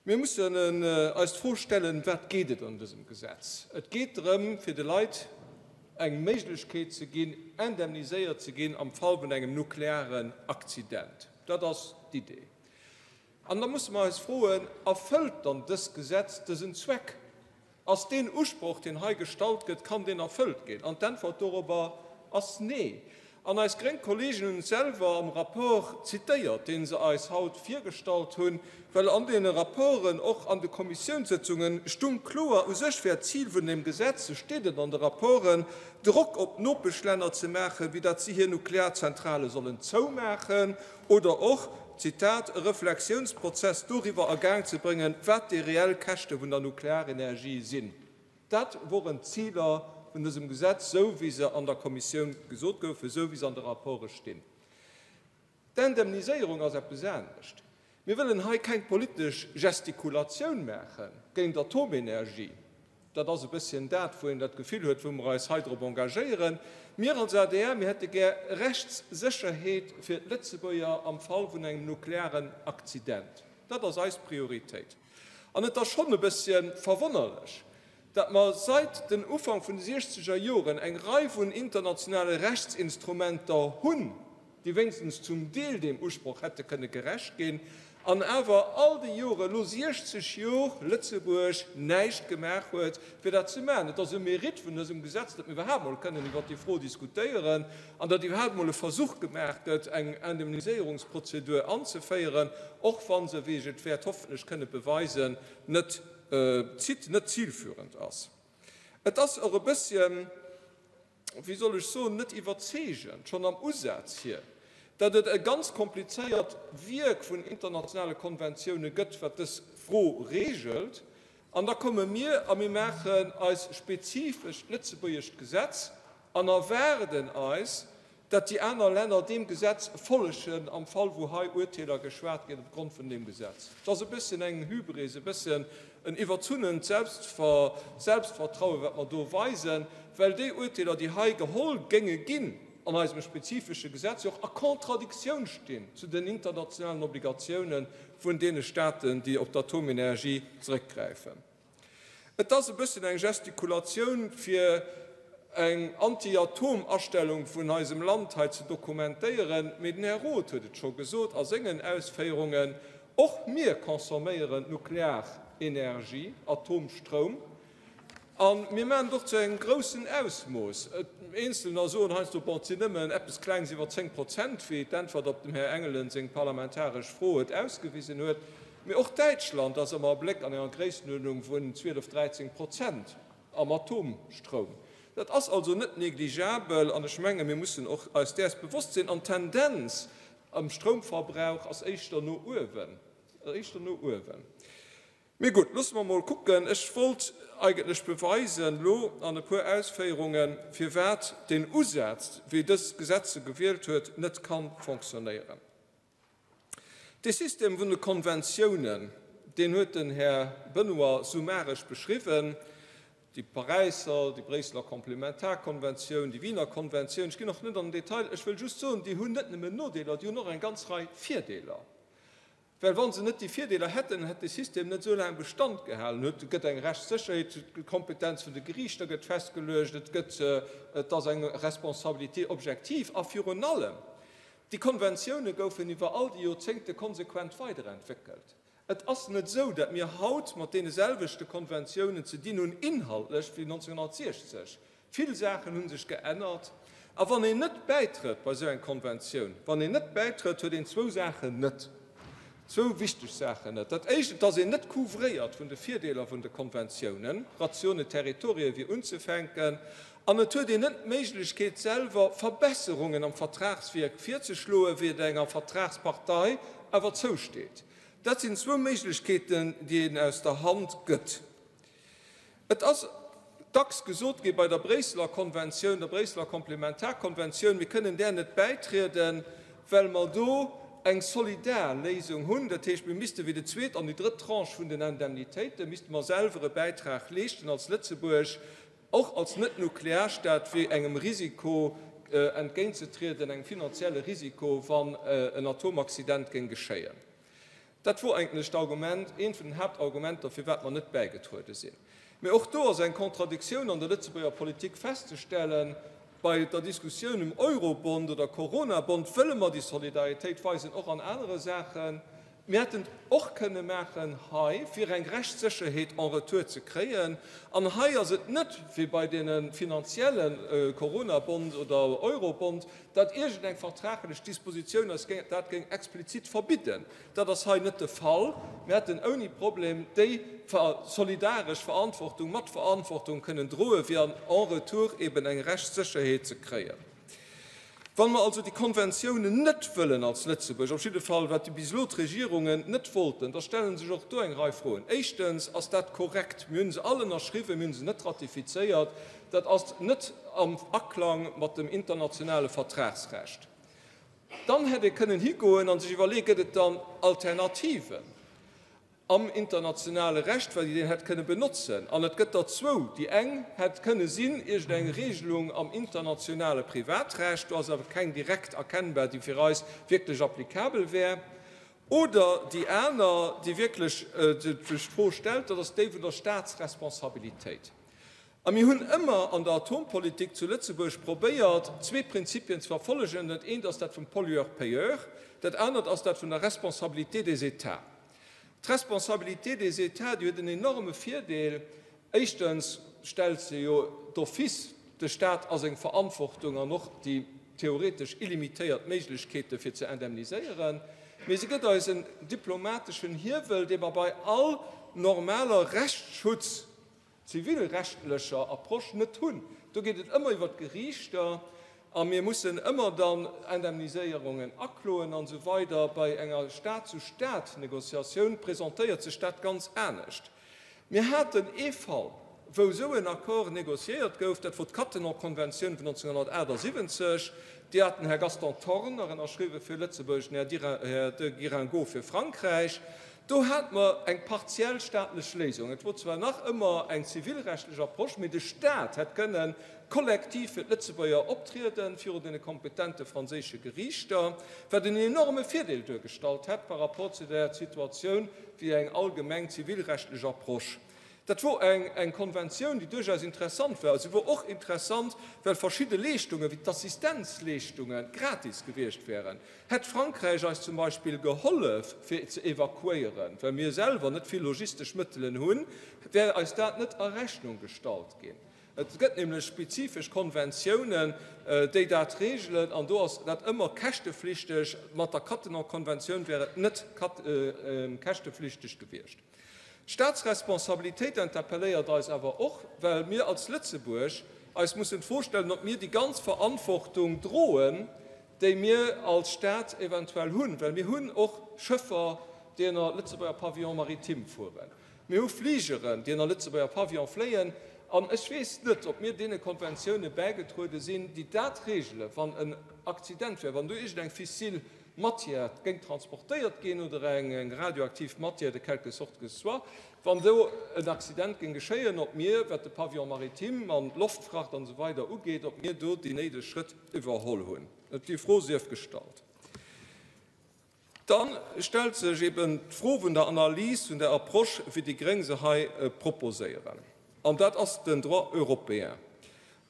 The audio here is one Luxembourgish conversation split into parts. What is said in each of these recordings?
Mir mussen eis d'Fro stellen, Wat geet et an dësem Gesetz? Et geet drëm, fir de Leit eng Méiglechkeet ze ginn, indemniséiert ze ginn am Fall vun engem nuklearen Accident. Dat ass d'Idee. An da musse mer eis froen, Erfëllt dann dëst Gesetz dësen Zweck? Ass deen Usproch, deen hei gestallt gëtt, kann deen erfëllt ginn? An d'Äntwert dorobber ass Nee. An eis gréng Kollegen hunn et selwer am Rapport zitéiert, dee se eis haut virgestallt hunn, well an deene Rapporten, och an de Kommissiounssëtzungen, stung kloer, u sech wär d'Zil vun deem Gesetz, sou steet et an de Rapporten, Drock op d'Nopeschlänner ze maachen, wéi datt si hir Nuklearzentrale sollen zoumaachen, Oder och, Zitat, e Reflexiounsprozess doriwwer a Gaang ze bréngen, wat déi reell Käschte vun der Nuklearenergie sinn. Dat woren d'Ziler vun dësem Gesetz, esou wéi se an der Kommissioun gesot goufen, esou wéi se an de Rapporte stinn. D'Indemniséierung ass eppes anescht. Mir wëllen hei keng politesch Gestikulatioun maache géint Atomenergie. Dat ass e bësschen dat, wou een dat Gefill huet, wou mer eis hei drop engagéieren. Mir als adr, mir hätte gär Rechtssécherheet fir d'Lëtzebuerger am Fall vun engem nuklearen Accident. Dat ass eis Prioritéit. An et ass schonn e bëssche verwonnerlech, datt mer seit den Ufank vun de siechzeger Joren eng Rei vun internationale Rechtsinstrumenter hunn, déi wéinstens zum Deel deem Usproch hätte kënne gerecht ginn, an awer all déi Jore, elo 60 Jor, Lëtzebuerg näischt gemaach huet, fir dat ze maachen. Et ass e Mérite vun dësem Gesetz, datt mir iwwerhaapt mol kënnen iwwert déi Fro diskutéieren an datt iwwerhaapt mol e Versuch gemaach gëtt, eng Indemniséierungsprozedur anzeféieren, och wa se, wéi ech et wäert hoffentlech kënne beweisen, net net zilführend ass. Et ass och e bësschen, wéi soll ech soen, net iwwerzeegend, schonn am Usaz hier, datt et e ganz komplizéiert Wierk vun internationale Konventioune gëtt, wat dës Fro regelt. An da komme mir a mir maachen eis spezifescht lëtzebuergescht Gesetz an erwaarden eis, datt déi aner Länner deem Gesetz follegen am Fall wou hei Urteeler geschwat ginn opgrond vun deem Gesetz. Et ass e bësschen eng Hybris, e bësschen en iwwerzunnent Selbstvertrauen, wat mer do weisen, well déi Urteeler, déi hei geholl géinge ginn an eisem spezifesche Gesetz, jo och a Contradictioun stinn zu den internationalen Obligatiounen vun deene Staten, déi op d'Atomenergie zrëckgräifen. Et ass e bëssen eng Gestikulatioun, fir eng Anti-Atom-Astellung vun eisem Land hei ze dokumentéieren, mee den Här Roth huet et scho gesot a sengen Ausféierungen, Och mir consomméieren Nuklearenergie, Atomstroum, a mir maachen et och zu engem groussen Ausmooss. Eenzelner soen heiansdo, bon, et sinn nëmmen eppes Klengs iwwer 10 Prozent, wéi d'Äntwert op dem Här Engelen seng parlamentaresch Fro et ausgewisen huet. Mee och Däitschland ass am Abléck an enger Gréisstenuerdnung vun 12, 13 Prozent am Atomstroum. Dat ass also net negligeabel an ech menge mir mussen och eis däers bewosst sinn. An d'Tendenz am Stroumverbrauch ass éischter no uewen, éischter no uewen. Mee gutt, loosse mer emol kucken. Ech wollt eigentlech beweisen elo an e puer Ausféierungen, firwat deen Usaz, wéi dëst Gesetz se gewielt huet, net ka fonctionnéieren. Dee System vun de Konventiounen, deen huet den Här Benoy summaresch beschriwwen, déi Paräisser, déi Bréisseler Komplementarkonventioun, déi Wiener Konventioun. Ech ginn och net an den Detail, ech wëll just soen, déi hunn net nëmmen Nodeeler, déi hunn och eng ganz Rei Virdeeler. Well wa se net déi Virdeeler hätten, hätt dee System net esou laang Bestand gehalen. Et gëtt eng Rechtssécherheet, d'Kompetenz vun de Geriichter gëtt festgeluecht, et gëtt, et ass eng Responsabilité objective a virun allem, Déi Konventioune goufen iwwer all déi Joerzéngte konsequent weiderentwéckelt. Et ass net esou, datt mir haut mat deene selwechte Konventiounen ze dinn hunn, inhaltlech, wéi 1960. Vill Saachen hu sech geännert. A wann een net bäitrëtt bei esou eng Konventioun, wann een net bäitrëtt, huet een zwou Saachen net, zwou wichteg Saachen net. Dat Éischt, et ass een net couvréiert vun de Virdeeler vun de Konventiounen, Ratione territoriae wier unzefänken, An et huet een net d'Méiglechkeet, selwer Verbesserungen am Vertragswierk virzeschloen, wéi et enger Vertragspartei awer zousteet. Dat sinn zwou Méiglechkeeten, déi een aus der Hand gëtt. Et ass dacks gesot gi bei der Bréisseler Konventioun, der Bréisseler Komplementarkonventioun, mir kënnen där net bäitrieden, well mer do eng solidar Léisung hunn. Dat heescht, mir misste fir déi zweet an déi drëtt Tranche vun den Indemnitéite misste mer selwer e Bäitrag leeschten als Lëtzebuerg. Och als Net-Nuklearstaat wier engem Risiko entgéintzetrieden, engem finanzielle Risiko, wann en Atomaccident géing geschéien. Dat wor eigentlech d'Argument, eent vun den Haaptargumenter, firwat mer net bäigetruede sinn. Mee och do ass eng Contradictioun an der Lëtzebuerger Politik festzestellen. Bei der Diskussioun um Eurobond oder Coronabond wëlle mer déi Solidaritéit weisen, och an anere Saachen. Mir hätten et och kënne maachen hei, fir eng Rechtssécherheet en retour ze kréien. An hei ass et net wéi bei deene finanzielle Coronabond oder Eurobond, datt iergendeng vertraglech Dispositioun eis dat géing explizit verbidden. Dat ass hei net de Fall. Mir hätten ouni Problem déi solidaresch Verantwortung, Matverantwortung kënnen droen, fir en retour eben eng Rechtssécherheet ze kréien. Wa mer also déi Konventiounen net wëllen als Lëtzebuerg, op jidde Fall wat déi bis elo d'Regierungen net wollten, da stelle sech och do eng Rei Froen. Éischtens, Ass dat korrekt? Mir hu se all ënnerschriwwen, mir hu se net ratifizéiert. Dat ass net am Aklang mat dem internationale Vertragsrecht. Dann hätt ee kënnen higoen a sech iwwerleeën, Gëtt et dann Alternativen? Am internationale Recht, well een hätt kënne benotzen, an et gëtt der zwou, déi eng hätt kënne sinn iergendeng Regelung am internationale Privatrecht, do ass awer keng direkt erkennbar, déi fir eis wierklech applicabel wär, oder déi aner, déi wierklech sech d'Fro stellt, dat ass déi vun der Statsresponsabilitéit. A mir hunn ëmmer an der Atompolitik zu Lëtzebuerg probéiert, zwee Prinzipien ze verfollegen, Dat eent ass dat vum Pollueur-payeur, dat anert ass dat vun der Responsabilité des États. D'Responsabilité des États, déi huet en enorme Virdeel. Éischtens stellt se jo d'office de Stat a seng Verantwortung an och déi theoretesch illimitéiert Méiglechkeete fir ze indemniséieren. Mee se gëtt eis en diplomateschen Hiewel, dee mer bei all normaler Rechtsschutz, zivilrechtlecher Approche net hunn. Do geet et ëmmer iwwer d'Geriichter a mir mussen ëmmer dann Indemniséierungen akloen an esou weider. Bei enger Stat-zu-Stat-Négociatioun presentéiert sech dat ganz anescht. Mir haten ee Fall, wou esou en Accord négociéiert gouf, dat wor d'Cattenon-Konventioun vun 1978. Déi hat den Här Gaston Thorn nach ënnerschriwwen fir Lëtzebuerg, den Här de Guiringaud fir Frankräich. Do hate mer eng partiell staatlech Léisung. Et wor zwar nach ëmmer eng zivilrechtlech Approche, mee de Staat hätt kënnen kollektiv fir d'Lëtzebuerger optrieden virun deene kompetente franséische Geriichter, wat en enorme Virdeel duergestallt hätt par rapport zu der Situatioun wéi eng allgemeng zivilrechtlech Approche. Dat wor eng eng Konventioun, déi duerchaus interessant war. Se wor och interessant, well verschidde Leeschtungen, wéi d'Assistenzleeschtunge gratis gewiescht wären. Hätt Frankräich eis zum Beispill gehollef, fir ze evakuéieren, well mir selwer net vill logistesch Mëttelen hunn, wär eis dat net a Rechnung gestallt ginn. Et gëtt nämlech spezifesch Konventiounen, déi dat regelen, an do ass dat ëmmer käschteflichteg. Mat der Cattenom-Konventioun wär et net käschteflichteg gewiescht. D'Staatsresponsabilitéit interpelléiert eis awer och, well mir als Lëtzebuerg eis mussen d'Fro stellen, ob mir déi ganz Verantwortung droen, déi mir als Staat eventuell hunn, well mir hunn och Schëffer, déi ënner Lëtzebuerger Pavillon maritime fueren, mir hu Fligeren, déi ënner Lëtzebuerger Pavillon fléien, an ech weess net, ob mir deene Konventioune bäigetruede sinn, déi dat regelen, wann en Accident wär, wann do iergendeng fissile Matière géing transportéiert ginn oder eng radioaktiv Matière de quelque sorte que ce soit, wann do en Accident géing geschéien, ob mir, wat de Pavillon maritime an d'Loftfracht an esou weider ugeet, ob mir do déi néideg Schrëtt iwwerholl hunn. Déi Fro sief gestallt. Da stellt sech eben d'Fro vun der Analys vun der Approche, wéi déi Gréng se hei proposéieren. An dat ass den Droit européen.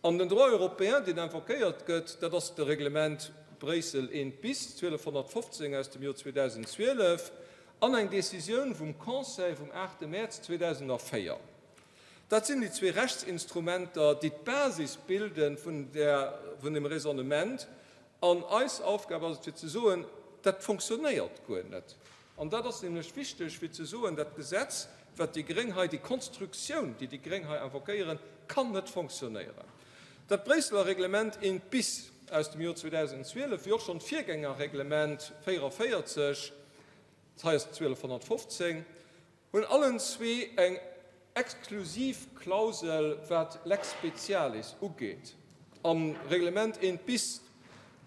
An den Droit européen, deen invoquéiert gëtt, dat ass de Reglement Bréissel I bis 1215 aus dem Joer 2012 an eng Décisioun vum Conseil vum 8 Mäerz 2004. Dat sinn déi zwee Rechtsinstrumenter, déi d'Basis bilde vun där, vun dem Raisonnement. An eis Aufgab ass et fir ze soen, dat fonctionnéiert guer net. An dat ass nämlech wichteg fir ze soen, dat Gesetz, wat déi Gréng hei, déi Konstruktioun, déi déi Gréng hei invoquéieren, kann net fonctionnéieren. Dat Bréisseler Reglement I bis aus dem Joer 2012, wéi och schonn d'Virgängerreglement 44, hei ass et 1215, Hunn allen zwee eng exklusiv Klausel wat lex specialis ugeet. Am Reglement I bis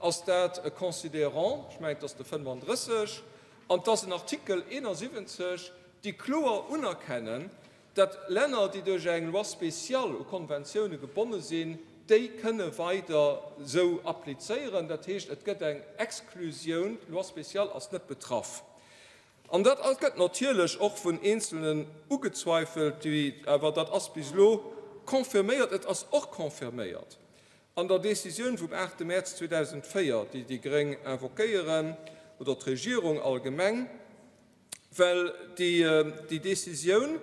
ass dat e Considérant, ech mengen et ass de 35, an et ass en Artikel 71, déi kloer unerkennen, dat Länner, déi duerch eng Loi spéciale u Konventioune gebonne sinn, déi kënne weider esou applizéieren. Dat heescht, et gëtt eng Exklusioun, d'Loi spéciale ass net betraff. An dat gëtt natierlech och vun Eenzelnen ugezweifelt, déi awer, dat ass bis elo confirméiert, et ass och confirméiert an der Décisioun vum 8 Mäerz 2004, déi déi gréng invoquéieren, oder d'Regierung allgemeng, well déi Décisioun,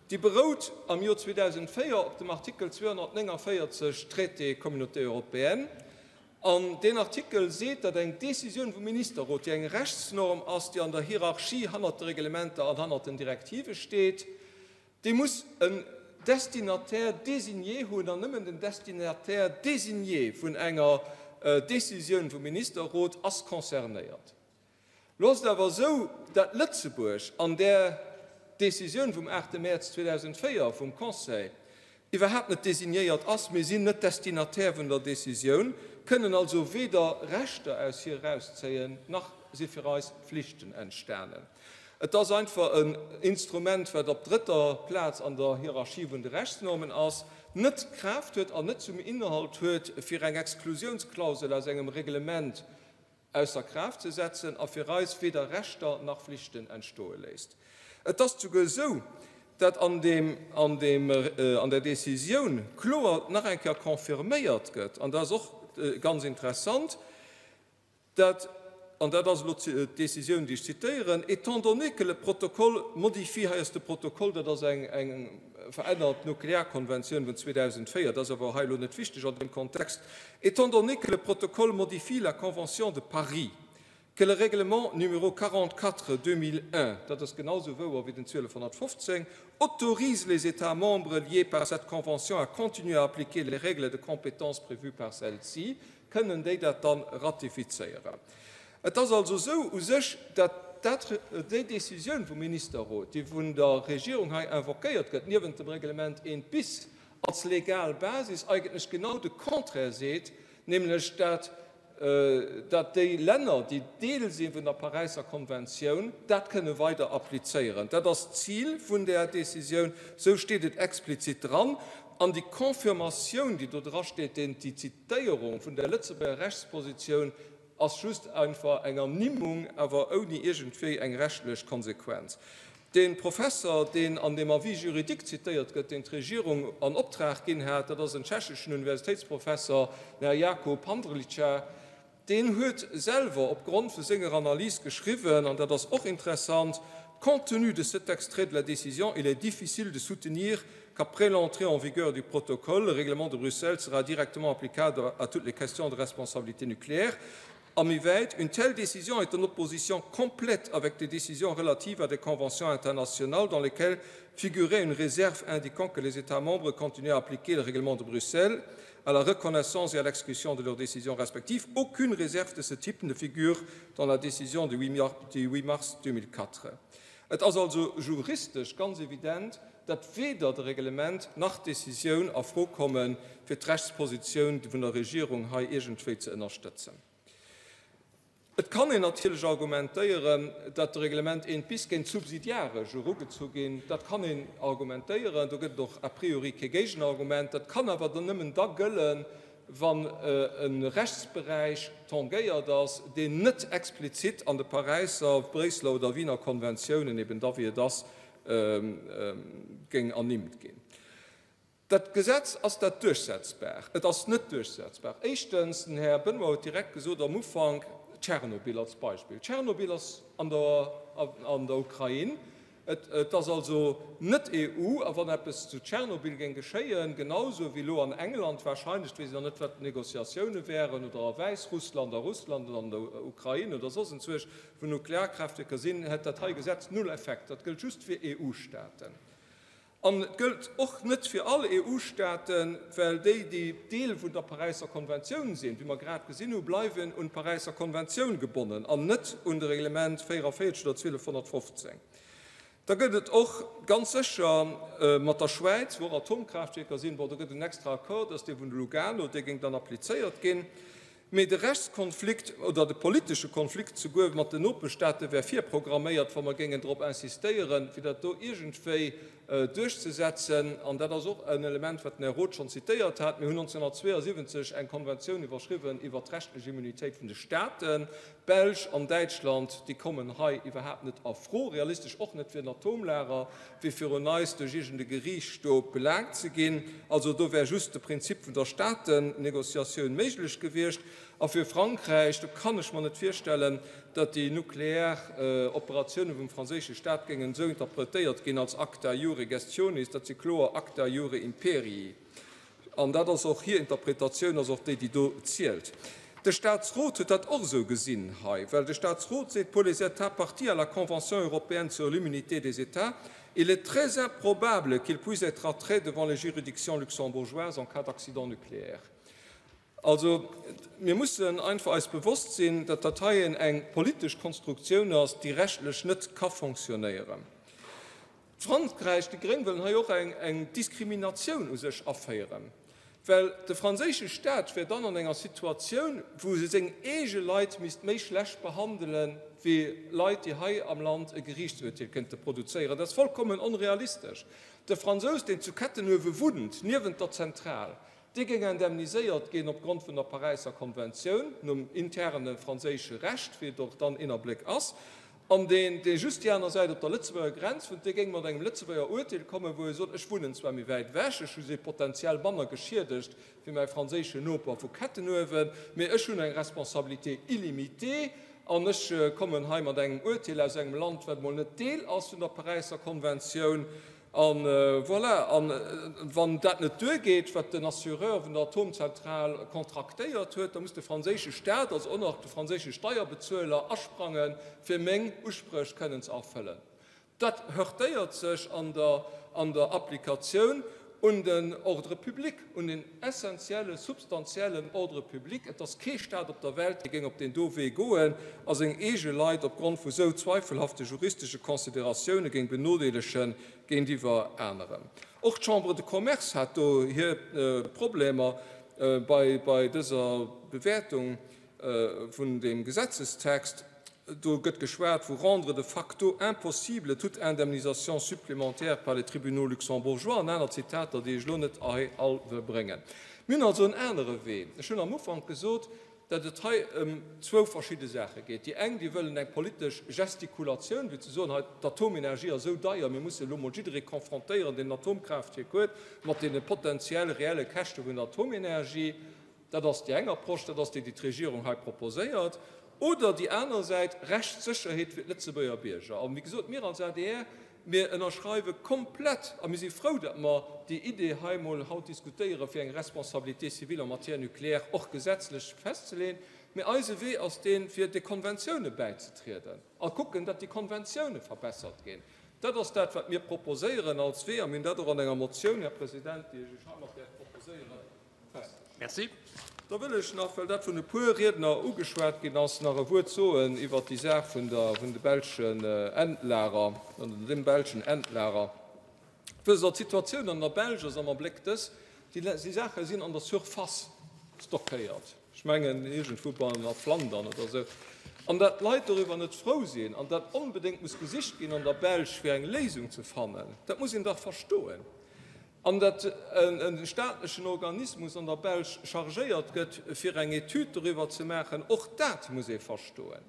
déi berout am Joer 2004 op dem Artikel 249 Traité Communauté européenne, an deen Artikel seet, datt eng Décisioun vum Ministerrot, déi eng Rechtsnorm ass, déi an der Hierarchie hannert de Reglementer an hannert den Direktive steet, déi muss en Destinataire désigné hunn, an nëmmen den Destinataire désigné vun enger Décisioun vum Ministerrot ass concernéiert. Lo ass et awer esou, dat Lëtzebuerg an där Décisioun vum 8 Mäerz 2004 vum Conseil iwwerhaapt net désignéiert ass. Mir sinn net Destinataire vun der Décisioun, kënnen also weder Rechter aus hir erauszéien, nach si fir eis Flichten entstanen. Et ass einfach en Instrument, wat op drëtter Plaz an der Hierarchie vun de Rechtsnormen ass, net d'Kraaft huet an net zum Inhalt huet, fir eng Exklusionsklausel aus engem Reglement ausser Kraaft ze setzen a fir eis weder Rechter nach Flichten entstoe léisst. Et ass souguer esou, dat an deem, an deem, an der Décisioun kloer nach eng Kéier confirméiert gëtt, an dat ass och ganz interessant, dat, an dat ass elo d'Décisioun, déi ech zitéieren, étant donné que le protocole modifie, hei ass de Protokoll, dat ass eng, eng verännert Nuklearkonventioun vun 2004, dat ass awer hei elo net wichteg an deem Kontext, Étant donné que le protocole modifie la Convention de Paris, que le règlement numéro 44/2001, dat ass genau esou wouer wéi den 1215, autorise les États membres liés par cette convention à continuer à appliquer les règles de compétence prévues par celle-ci, kënnen déi dat dann ratifizéieren. Et ass also esou u sech, datt dat, déi Décisioun vum Ministerrot, déi vun der Regierung hei invoquéiert gëtt, niewent dem Reglement I bis, als legal Basis eigentlech genau de Contraire seet, nämlech dat dat déi Länner, déi Deel si vun der Paräisser Konventioun, dat kënne weider applizéieren. Dat ass d'Zil vun där Décisioun, esou steet et explizit dran. An déi Confirmatioun, déi do drasteet, déi Zitéierung vun der Lëtzebuerger Rechtspositioun, ass just einfach eng Ernimmung, awer ouni iergendwéi eng rechtlech Konsequenz. Dee Professer, deen an deem Avis juridique zitéiert gëtt, deen d'Regierung an Optrag ginn hat, dat ass en tschecheschen Universitéitsprofesser, den Här Jakub Handrlica, deen huet selwer opgrond vu senger Analys geschriwwen, an dat ass och interessant, Compte tenu de cet extrait de la décision, il est difficile de soutenir qu'après l'entrée en vigueur du protocole, le règlement de Bruxelles sera directement applicable à toutes les questions de responsabilité nucléaire. A méi wäit, Une telle décision est en opposition complète avec des décisions relatives à des conventions internationales dans lesquelles figurait une réserve indiquant que les États membres continuent à appliquer le règlement de Bruxelles à la reconnaissance et à l'exécution de leurs décisions respectives. Aucune réserve de ce type ne figure dans la décision du 8 mars 2004. Et ass also juristesch ganz evident, datt weder de Reglement nach d'Décisioun a Fro kommen, fir d'Rechtspositioun vun der Regierung hei iergendwéi ze ënnerstëtzen. Et kann een natierlech argumentéieren, datt de Reglement I bis géint subsidiaresch erugezu ginn. Dat kann een argumentéieren, do gëtt et och a priori kee Géigenargument. Dat kann awer dann nëmmen da gëllen, wann e Rechtsberäich tangéiert ass, deen net explizit an de Paräisser, Bréisseler oder Wiener Konventiounen, eben da wéi et ass, géing ernimmt ginn. Dat Gesetz, ass dat duerchsetzbar? Et ass net duerchsetzbar. Éischtens, den Här Benoy huet direkt gesot am Ufank, Tschernobyl als Beispill. Tschernobyl ass an der, an der Ukrain. Et ass also net EU. A wann eppes zu Tschernobyl géing geschéien, genausou wéi elo an England wahrscheinlech, weess ech nach net, wat d'Negociatioune wären, oder a Wäissrussland, a Russland oder an der Ukrain oder soss enzwousch, wou Nuklearkraaftwierker sinn, hätt dat hei Gesetz null Effekt. Dat gëllt just fir EU-Staaten. An et gëllt och net fir all EU-Staaten, well déi, déi Deel vun der Paräisser Konventioun sinn, wéi mer grad gesinn hunn, bleiwen un d'Paräisser Konventioun gebonnen an net un de Reglement 44 oder 1215. Da gëtt et och ganz sécher mat der Schwäiz, wou och Atomkraaftwierker sinn, bon, do gëtt et en extra Accord, dat ass dee vun Lugano, dee géing dann applizéiert ginn. Mee de Rechtskonflikt oder de politesche Konflikt souguer mat den Nopeschstaate wär virprogramméiert, wa mer géingen drop insistéieren, fir dat do iergendwéi duerchzesetzen. An dat ass och en Element, wat den Här Roth schonn zitéiert hat. Mir hunn 1972 eng Konventioun iwwerschriwwen iwwert d'rechtlech Immunitéit vun de Staaten. D'Belsch an Däitschland, déi kommen hei iwwerhaapt net a Fro, realistesch och net fir en Atomlager, wéi virun eis duerch iergend e Geriicht do belaangt ze ginn. Also do wär just de Prinzip vun der Staaten-Négociatioun méiglech gewiescht. A fir Frankräich, do kann ech mer net virstellen, datt déi nuklear Operatioune vum franséische Staat géingen esou interpretéiert ginn als acta iure gestionis, dat si kloer acta iure imperii. An dat ass och hir Interpretatioun, ass och déi, déi do zielt. De Statsrot huet dat och esou gesinn hei, well de Statsrot seet, Pour les États parties à la Convention européenne sur l'immunité des États, il est très improbable qu'ils puissent être attraits devant les juridictions luxembourgeoises en cas d'accident nucléaire. Also, mir mussen einfach eis bewosst sinn, datt dat heien eng politesch Konstruktioun ass, déi rechtlech net ka fonctionnéieren. Frankräich, déi Gréng wëllen hei och eng Diskriminatioun u sech aféieren, well de franséische Staat wär dann an enger Situatioun, wou e seng eege Leit misst méi schlecht behandele wéi Leit, déi hei am Land e Geriichtsurteel kënnte produzéieren. Dat ass vollkommen onrealistesch. De Fransous, deen zu Kettenuewe wunnt, niewent der Zentral, Dee géing indemniséiert ginn opgrond vun der Paräisser Konventioun, nom interne franséische Recht, wéi et och dann Innerbléck ass. An deen, dee just déi aner Säit op der Lëtzebuerger Grenz wunnt, dee géing mat engem Lëtzebuerger Urteel kommen, wou e sot, Ech wunnen zwar méi wäit ewech, ech si potenziell manner geschiedegt wéi mäi franséischen Noper vu Kettenuewen, mee ech hunn eng Responsabilité illimitée an ech kommen hei mat engem Urteel aus engem Land, wat emol net Deel ass vun der Paräisser Konventioun. A voilà, a wann dat net duergeet, wat den Assureur vun der Atomzentral kontraktéiert huet, da muss de franséische Staat, also och nach de franséische Steierbezueler asprangen, fir meng Uspréch kënnen ze erfëllen. Dat heurtéiert sech an der an der Applikatioun un den Ordre public, un den essentielle, substantiellen Ordre public. Et ass kee Staat op der Welt, dee géing op deen do Wee goen a seng eege Leit opgrond vu sou zweifelhafte juristesche Consideratioune géing benodeelege géintiwwer aneren. Och d'Chambre de Commerce hat do hir Problemer bei dëser Bewäertung vun deem Gesetzestext. Do gëtt geschwat vu rendre de facto impossible toute indemnisation supplémentaire par les tribunaux luxembourgeois an aner Zitater, déi ech elo net hei all wëll bréngen. Mir hunn also en anere Wee. Ech hunn am Ufank gesot, datt et hei ëm zwou verschidde Saache geet. Déi eng, déi wëllen eng politesch Gestikulatioun, wéi ze soen, hei d'Atomenergie ass esou deier, mir mussen elo mol jidderee confrontéieren, deen en Atomkraaftwierk huet, mat deene potenziell reelle Käschte vun der Atomenergie. Dat ass déi eng Approche, dat ass déi, déi d'Regierung hei proposéiert. Oder déi aner Säit, Rechtssécherheet fir d'Lëtzebuerger Bierger. A wéi gesot, mir als adr, mir ënnerschreiwe komplett a mir si frou, datt mer déi Idee hei emol haut diskutéieren, fir eng Responsabilité civile en matière nucléaire och gesetzlech festzeleeën. Mee eise Wee ass deen, fir de Konventioune bäizetrieden a kucken, datt déi Konventioune verbessert ginn. Dat ass dat, wat mir proposéieren als Wee. A mir hunn dat och an enger Motioun, Här President, déi ech Iech heimat däerf proposéieren, Merci. Da wëll ech nach, well dat vun e puer Riedner ugeschwat ginn ass, nach e Wuert soen iwwert déi Saach vun der, vun de belschen Endlager, oder dem belschen Endlager. Wësst Der, d'Situatioun an der Belsch ass am Abléck dës, Déi Saache sinn an der Surface stockéiert, ech mengen iergendwou bei a Flandern oder esou, an datt d'Leit doriwwer net frou sinn an datt onbedéngt muss gesicht ginn an der Belsch, fir eng Léisung ze fannen, dat muss een dach verstoen. An datt e staatlechen Organismus an der Belsch chargéiert gëtt, fir eng Etüd doriwwer ze maachen, och dat muss ee verstoen.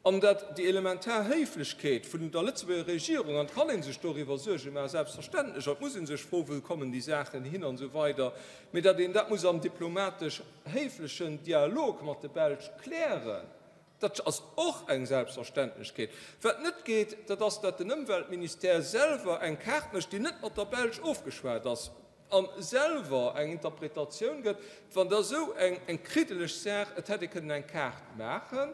An datt déi elementar Héiflechkeet vun der Lëtzebuerger Regierung, an et kann ee sech doriwwer Suerge maachen, selbstverständlech, an et muss ee sech froen, wou kommen déi Saachen hin an esou weider, mee datt een dat muss am diplomatesch héiflechen Dialog mat de Belsch klären, Dat ass och eng Selbstverständlechkeet. Wat net geet, dat ass, datt den Ëmweltministère selwer eng Kaart mécht, déi net mat der Belsch ofgeschwat ass, a selwer eng Interpretatioun gëtt. Wann da esou eng kriddeleg Saach, et hätt ee kënnen eng Kaart maache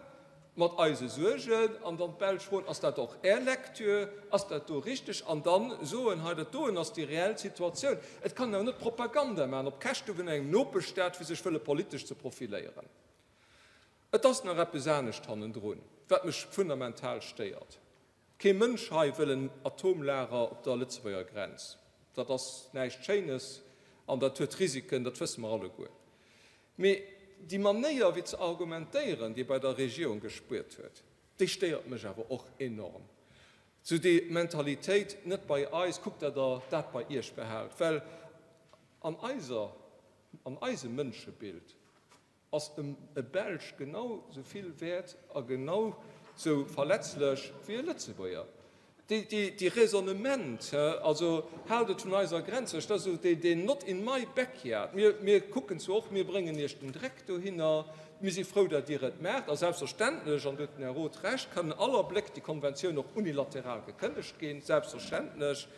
mat eise Suergen an dann d'Belsch froen, Ass dat och Är Lecture? Ass dat do richteg? An dann soen, Hei, dat doen ass déi reell Situatioun. Et kann een awer net Propaganda maachen op Käschte vun engem Nopeschstaat, fir sech wëlle politesch ze profiléieren. Et ass nach eppes anescht hannendrun, wat mech fundamental stéiert. Kee Mënsch hei wëll en Atomlager op der Lëtzebuerger Grenz. Dat ass näischt Schéines an dat huet Risiken, dat wësse mer alleguer. Mee déi Manéier wéi ze argumentéieren, déi ee bei der Regierung gespuert huet, déi stéiert mech awer och enorm. Sou déi Mentalitéit, net bei eis, kuckt dat der dat bei Iech behaalt, well an eiser, an eisem Mënschebild ass e Belsch genau sou vill wäert a genau sou verletzlech wéi e Lëtzebuerger. Déi Raisonnement, also haalt et vun eiser Grenz ewech, dat ass esou deen not in my backyard. Mir kucken zwar och, mir bréngen Iech den Dreck dohinner, mir si frou, datt Dir et maacht. A selbstverständlech, an do huet den Här Roth Recht, kann all Abléck déi Konventioun och unilateral gekënnegt ginn, selbstverständlech.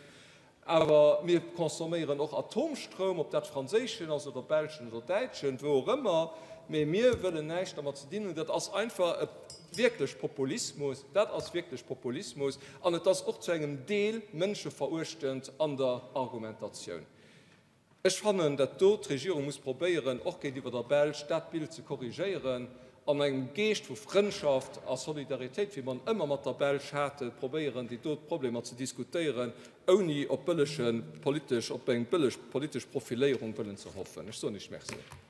Awer mir consomméieren och Atomstroum, ob dat franséischen ass oder belschen oder däitschen, wou och ëmmer, mee mir wëllen näischt dermat ze dinn hunn. Dat ass einfach e wierklech Populismus, dat ass wierklech Populismus an et ass och zu engem Deel mënscheveruechtend an der Argumentatioun. Ech fannen, datt do d'Regierung muss probéieren, och géintiwwer der Belsch, dat Bild ze korrigéieren, an engem Geescht vu Frëndschaft a Solidaritéit, wéi mer en ëmmer mat der Belsch haten, probéieren, déi do Problemer ze diskutéieren, ouni op bëllege politesch, op eng bëlleg politesch Profiléierung wëllen ze hoffen. Ech soen Iech Merci.